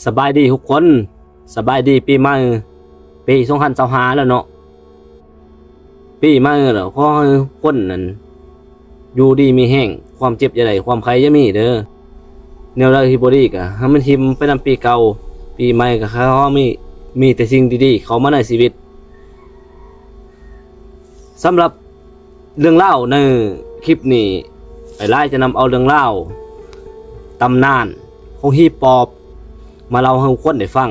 ສະບາຍດີທຸກຄົນ, ສະບາຍດີປີໃໝ່ ປີສອງພັນຊາວຫ້າແລ້ວເນາະ, ປີໃໝ່ແລ້ວ ຂໍໃຫ້ທຸກຄົນນັ້ນຢູ່ດີມີແຮງ, ຄວາມເຈັບຢ່າໄດ້ ຄວາມໄຂ້ຢ່າມີເດີ. ແນວໃດທີ່ບໍ່ດີກໍໃຫ້ມັນຖິ້ມໄປນຳປີເກົ່າ, ປີໃໝ່ກໍໃຫ້ເຮົາມີ ມີແຕ່ສິ່ງດີໆເຂົ້າມາໃນຊີວິດ. ສຳລັບເລື່ອງລາວໃນຄລິບນີ້ ອ້າຍຫຼາຍຈະນຳເອົາເລື່ອງລາວຕຳນານຂອງຜີປອບມາເລົ່າໃຫ້ທຸກຄົນໄດ້ຟັງ.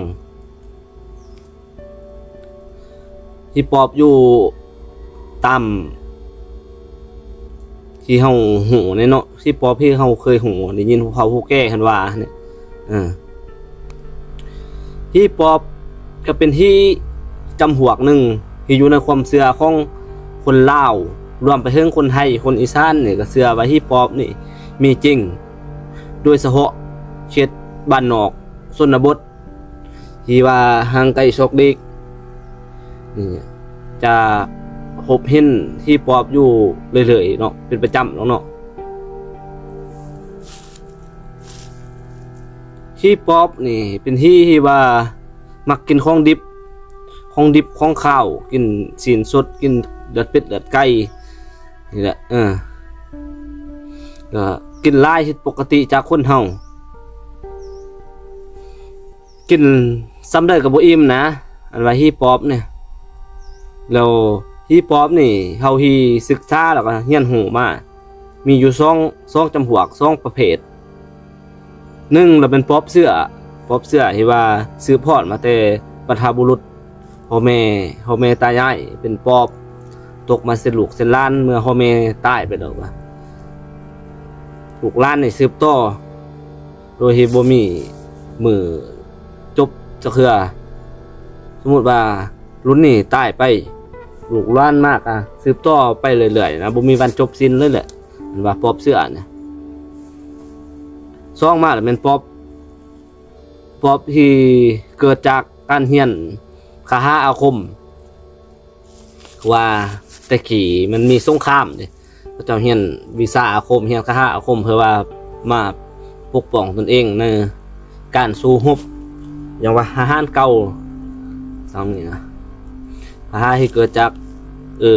ຜີປອບຢູ່ຕາມທີ່ເຮົາຮູ້ນີ້ເນາະ, ຜີປອບທີ່ເຮົາເຄີຍຮູ້ ໄດ້ຍິນຜູ້ເຖົ້າຜູ້ແກ່ເພິ່ນວ່ານີ້. ເອີ ຜີປອບກໍເປັນຜີຈຳພວກໜຶ່ງທີ່ຢູ່ໃນຄວາມເຊື່ອຂອງຄົນລາວ, ລວມໄປເຖິງຄົນໄທ, ຄົນອີສານນີ້ກໍເຊື່ອວ່າຜີປອບນີ້ມີຈິງ, ໂດຍສະເພາະເຂດບ້ານນອກຊົນນະບົດ ທີ່ວ່າຫ່າງໄກສອກຫຼີກນີ້ ຈະພົບເຫັນຜີປອບຢູ່ເລື້ອຍໆເນາະ, ເປັນປະຈຳແລ້ວເນາະ. ຜີປອບນີ້ເປັນຜີທີ່ວ່າມັກກິນຂອງດິບ, ຂອງດິບຂອງຄາວ, ກິນຊີ້ນສົດ, ກິນເລືອດເປັດເລືອດໄກ່ນີ້ແຫຼະ. ເອີ ກໍກິນຫຼາຍຜິດປົກກະຕິຈາກຄົນເຮົາ. ກິນສ່ຳໃດກໍບໍ່ອີ່ມນະ ອັນວ່າຜີປອບນີ້. ແລ້ວຜີປອບນີ້ ເທົ່າທີ່ສຶກສາແລ້ວກໍຮຽນຮູ້ມາ ມີຢູ່ສອງ ສອງຈຳພວກ ສອງປະເພດ. ໜຶ່ງລະແມ່ນປອບເຊື້ອ, ປອບເຊື້ອທີ່ວ່າສືບທອດມາແຕ່ບັນພະບຸລຸດ ພໍ່ແມ່ ພໍ່ແມ່ຕາຍາຍເປັນປອບ ຕົກມາເຊັ່ນລູກເຊັ່ນຫຼານ ເມື່ອພໍ່ແມ່ຕາຍໄປແລ້ວ ວ່າລູກຫຼານນີ້ສືບຕໍ່ ໂດຍທີ່ບໍ່ມີມື້ຈົບຈັກເທື່ອ. ສົມມຸດວ່າລຸ້ນນີ້ຕາຍໄປ ລູກຫຼານມາກະສືບຕໍ່ໄປເລື້ອຍໆນະ, ບໍ່ມີວັນຈົບສິ້ນເລີຍແຫຼະ, ເພິ່ນວ່າປອບເຊື້ອນະ. ສອງມາລະແມ່ນປອບ ປອບທີ່ເກີດຈາກການຮຽນຄາຖາອາຄົມ. ວ່າແຕ່ກີ້ມັນມີສົງຄາມເດ້, ເຂົາເຈົ້າຮຽນວິຊາອາຄົມ, ຮຽນຄາຖາອາຄົມ ເພື່ອວ່າມາປົກປ້ອງຕົນເອງໃນການສູ້ຮົບ. ຢ່າງວ່າທະຫານເກົ່າ ສ່ຳນີ້ນະ, ຄາຖາທີ່ເກີດຈາກ ເອີ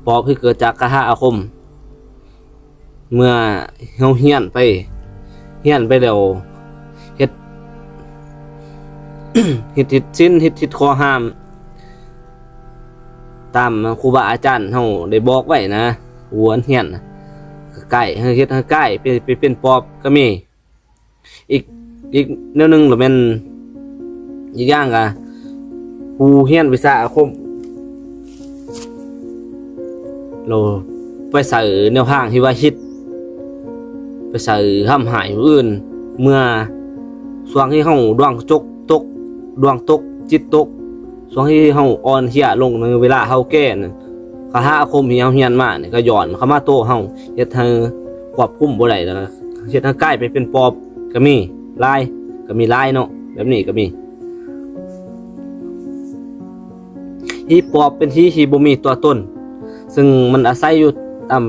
ປອບທີ່ເກີດຈາກຄາຖາອາຄົມ. ເມື່ອເຮົາຮຽນໄປ ຮຽນໄປແລ້ວ ເຮັດ ເຮັດຜິດສິນ ເຮັດຜິດຂໍ້ຫ້າມ ຕາມຄູບາອາຈານເຮົາໄດ້ບອກໄວ້ນະ, ຜູ້ອັນຮຽນນະ ກໍກາຍ ເຮັດໃຫ້ກາຍໄປ ໄປເປັນປອບກໍມີ. ອີກ ອີກແນວໜຶ່ງລະແມ່ນ ອີກຢ່າງກະ ຜູ້ຮຽນວິຊາອາຄົມ ແລ້ວໄປໃສ່ແນວທາງທີ່ວ່າຜິດ, ໄປໃສ່ທຳຮ້າຍຜູ້ອື່ນ. ເມື່ອຊ່ວງທີ່ເຮົາດວງຕົກ ຕົກ ດວງຕົກ ຈິດຕົກ, ຊ່ວງທີ່ເຮົາອ່ອນເພຍລົງ ໃນເວລາເຮົາແກ່ນັ້ນ, ຄາຖາອາຄົມທີ່ເຮົາຮຽນມານີ້ ກໍຍ້ອນເຂົ້າມາໂຕເຮົາ, ເຮັດໃຫ້ຄວບຄຸມບໍ່ໄດ້ ແລ້ວກໍເຮັດໃຫ້ກາຍໄປເປັນປອບ ກໍມີຫຼາຍ ກໍມີຫຼາຍເນາະ, ແບບນີ້ກໍມີ. ຜີປອບເປັນຜີທີ່ບໍ່ມີຕົວຕົນ, ຊຶ່ງມັນອາໄສຢູ່ຕາມ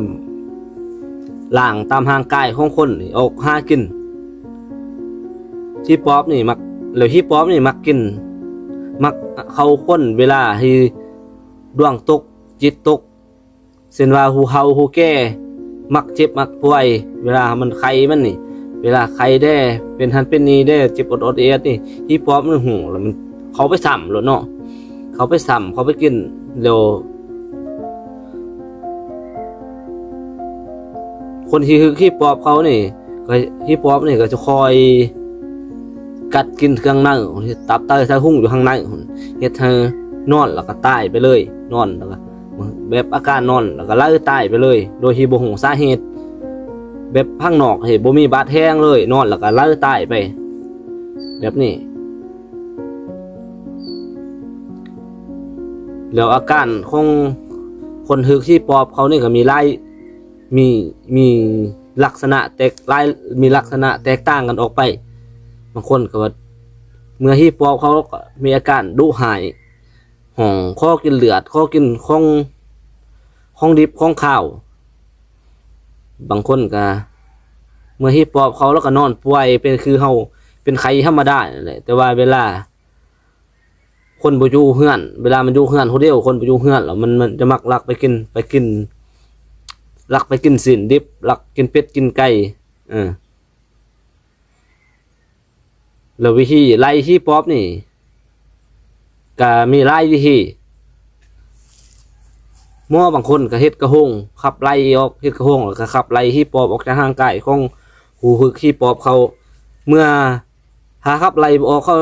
ລ່າງ ຕາມຮ່າງກາຍຂອງຄົນນີ້ອອກຫາກິນ. ຜີປອບນີ້ມັກ ແລ້ວຜີປອບນີ້ມັກກິນ ມັກເຂົ້າຄົນເວລາທີ່ດວງຕົກ ຈິດຕົກ. ເຊັ່ນວ່າຜູ້ເຖົ້າຜູ້ແກ່ມັກເຈັບມັກປ່ວຍ, ເວລາມັນໄຂ້ມັນນີ້ ເວລາໄຂ້ແດ່ ເປັນຫັ້ນເປັນນີ້ແດ່ ເຈັບອອດໆແອດໆນີ້, ຜີປອບມັນຮູ້ ແລ້ວມັນເຂົ້າໄປຊ້ຳໂລດເນາະ, ເຂົ້າໄປຊ້ຳ ເຂົ້າໄປກິນ. ແລ້ວຄົນທີ່ຖືກຜີປອບເຂົານີ້ ກໍ ຜີປອບນີ້ກໍຈະຄອຍກັດກິນເຄື່ອງໃນ, ຕັບໄຕໄຕພຸງຢູ່ຂ້າງໃນ, ເຮັດໃຫ້ນອນແລ້ວກໍຕາຍໄປເລີຍ, ນອນແລ້ວກໍ ແບບອາການນອນແລ້ວກໍໄຫຼຕາຍໄປເລີຍ ໂດຍທີ່ບໍ່ຮູ້ສາເຫດ, ແບບຂ້າງນອກເຮັດບໍ່ມີບາດແທງເລີຍ, ນອນແລ້ວກໍໄຫຼຕາຍໄປແບບນີ້. ແລ້ວອາການຂອງຄົນຖືກຜີປອບເຂົານີ້ກໍມີຫຼາຍ ມີ ມີລັກສະນະແຕກຫຼາຍ ມີລັກສະນະແຕກຕ່າງກັນອອກໄປ. ບາງຄົນກໍວ່າເມື່ອຜີປອບເຂົາກໍມີອາການດຸຮ້າຍ, ຮ້ອງຂໍກິນເລືອດ ຂໍກິນຂອງ ຂອງດິບຂອງຄາວ. ບາງຄົນກໍເມື່ອຜີປອບເຂົາ ແລ້ວກໍນອນປ່ວຍ ເປັນຄືເຮົາ ເປັນໄຂ້ທຳມະດານັ້ນແຫຼະ. ແຕ່ວ່າເວລາຄົນບໍ່ຢູ່ເຮືອນ ເວລາມັນຢູ່ເຮືອນຜູ້ດຽວ ຄົນບໍ່ຢູ່ເຮືອນແລ້ວ ມັນ ມັນຈະມັກລັກໄປກິນ ໄປກິນ ລັກໄປກິນຊີ້ນດິບ ລັກກິນເປັດກິນໄກ່. ເອີ ແລ້ວວິທີໄລ່ຜີປອບນີ້ ກະມີຫຼາຍວິທີ. ໝໍບາງຄົນກະເຮັດກະໂຮງຂັບໄລ່ອອກ ເຮັດກະໂຮງແລ້ວກະຂັບໄລ່ຜີປອບອອກຈາກຮ່າງກາຍຂອງຜູ້ຖືກຜີປອບເຂົາ. ເມື່ອຫາຂັບໄລ່ບໍ່ອອກ ເຂົາ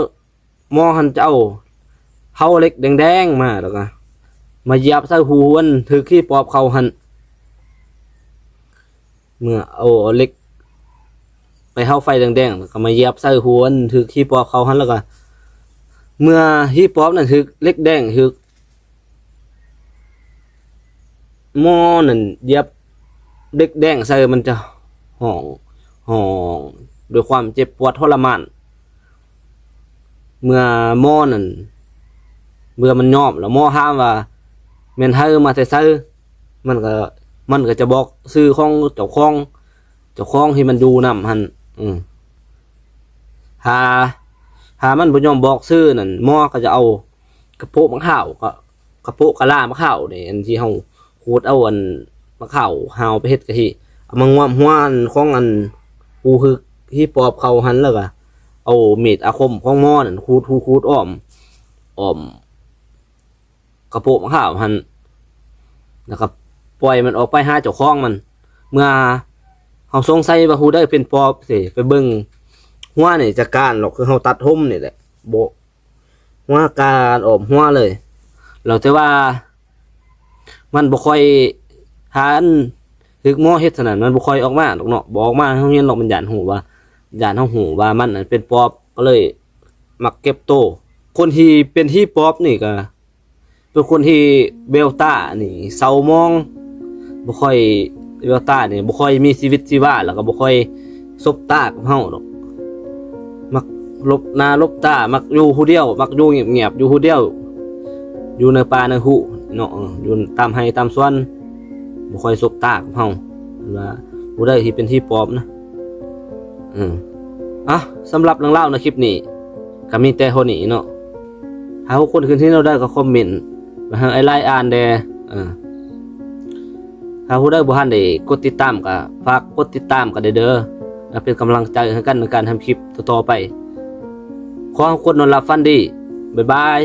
ໝໍຫັ້ນຈະເອົາເສົາເຫຼັກແດງໆມາ ແລ້ວກະມາຢຽບໃສ່ຜູ້ອັນຖືກຜີປອບເຂົາຫັ້ນ. ເມື່ອເອົາເຫຼັກໄປເສົາໄຟແດງໆ ແລ້ວກະມາຢຽບໃສ່ຜູ້ອັນຖືກຜີປອບເຂົາຫັ້ນ ແລ້ວກະເມື່ອຜີປອບນັ້ນຖືກເຫຼັກແດງ ຖືກໝໍນັ້ນຢຽບເຫຼັກແດງໃສ່ ມັນຈະຮ້ອງ ຮ້ອງດ້ວຍຄວາມເຈັບປວດທໍລະມານ. ເມື່ອໝໍນັ້ນ ເມື່ອມັນຍອມແລ້ວ ໝໍຖາມວ່າແມ່ນໃຜ ມາແຕ່ໃສ ມັນກະ ມັນກະຈະບອກຊື່ຂອງເຈົ້າຂອງ ເຈົ້າຂອງທີ່ມັນຢູ່ນຳຫັ້ນ. ເອີ ຖ້າ ຖ້າມັນບໍ່ຍອມບອກຊື່ນັ້ນ ໝໍກະຈະເອົາກະໂປະໝາກພ້າວ ກະ ກະໂປະກະລາໝາກພ້າວນີ້ ອັນທີ່ເຮົາຂູດເອົາອັນໝາກພ້າວຫາວໄປເຮັດກະທິ ເອົາມາງວມຫົວອັນຂອງອັນຜູ້ຖືກຜີປອບເຂົາຫັ້ນ ແລ້ວກະເອົາມີດອາຄົມຂອງໝໍນັ້ນຂູດ ຂູດອ້ອມ ອ້ອມກະໂປະໝາກພ້າວຫັ້ນ ແລ້ວກະປ່ອຍມັນອອກໄປຫາເຈົ້າຂອງມັນ. ເມື່ອເຮົາສົງໄສວ່າຜູ້ໃດເປັນປອບ ຊິໄປເບິ່ງຫົວນີ້ຈະການດອກ ຄືເຮົາຕັດຫົມນີ້ແຫຼະ ໂບະ ຫົວການອ້ອມຫົວເລີຍ. ແລ້ວແຕ່ວ່າມັນບໍ່ຄ່ອຍ ຖ້າອັນຖືກໝໍເຮັດເທົ່ານັ້ນ ມັນບໍ່ຄ່ອຍອອກມາດອກເນາະ ບໍ່ອອກມາໃຫ້ເຮົາເຫັນດອກ. ມັນຢ້ານຮູ້ວ່າ ຢ້ານເຮົາຮູ້ວ່າມັນນັ້ນເປັນປອບ ກະເລີຍມັກເກັບໂຕ. ຄົນທີ່ເປັນຜີປອບນີ້ກະ ເປັນຄົນທີ່ແວວຕານີ້ເສົ້າໝອງ ບໍ່ຄ່ອຍ ແວວຕານີ້ບໍ່ຄ່ອຍມີຊີວິດຊີວາ ແລ້ວກະບໍ່ຄ່ອຍສົບຕາກັບເຮົາດອກ. ມັກຫຼົບໜ້າຫຼົບຕາ ມັກຢູ່ຜູ້ດຽວ ມັກຢູ່ງຽບໆ ຢູ່ຜູ້ດຽວ ຢູ່ໃນປ່າໃນຫູເນາະ ເອີ ຢູ່ຕາມໄຮ່ຕາມສວນ ບໍ່ຄ່ອຍສົບຕາກັບເຮົາ. ວ່າຜູ້ໃດທີ່ເປັນຜີປອບນະ ເອີ ອ່ະ ສຳລັບເລື່ອງລາວໃນຄລິບນີ້ ກະມີແຕ່ເທົ່ານີ້ເນາະ. ຖ້າທຸກຄົນຄິດເຫັນແນວໃດກະຄອມເມັນມາໃຫ້ອ້າຍລາຍອ່ານແດ່. ເອີ ຖ້າຜູ້ໃດບໍ່ທັນໄດ້ກົດຕິດຕາມກະຝາກກົດຕິດຕາມກັນແດ່ເດີ ເພື່ອເປັນກຳລັງໃຈໃຫ້ກັນໃນການທຳຄລິບຕໍ່ໆໄປ. ຂໍໃຫ້ທຸກຄົນນອນຫຼັບຝັນດີ. ບາຍບາຍ.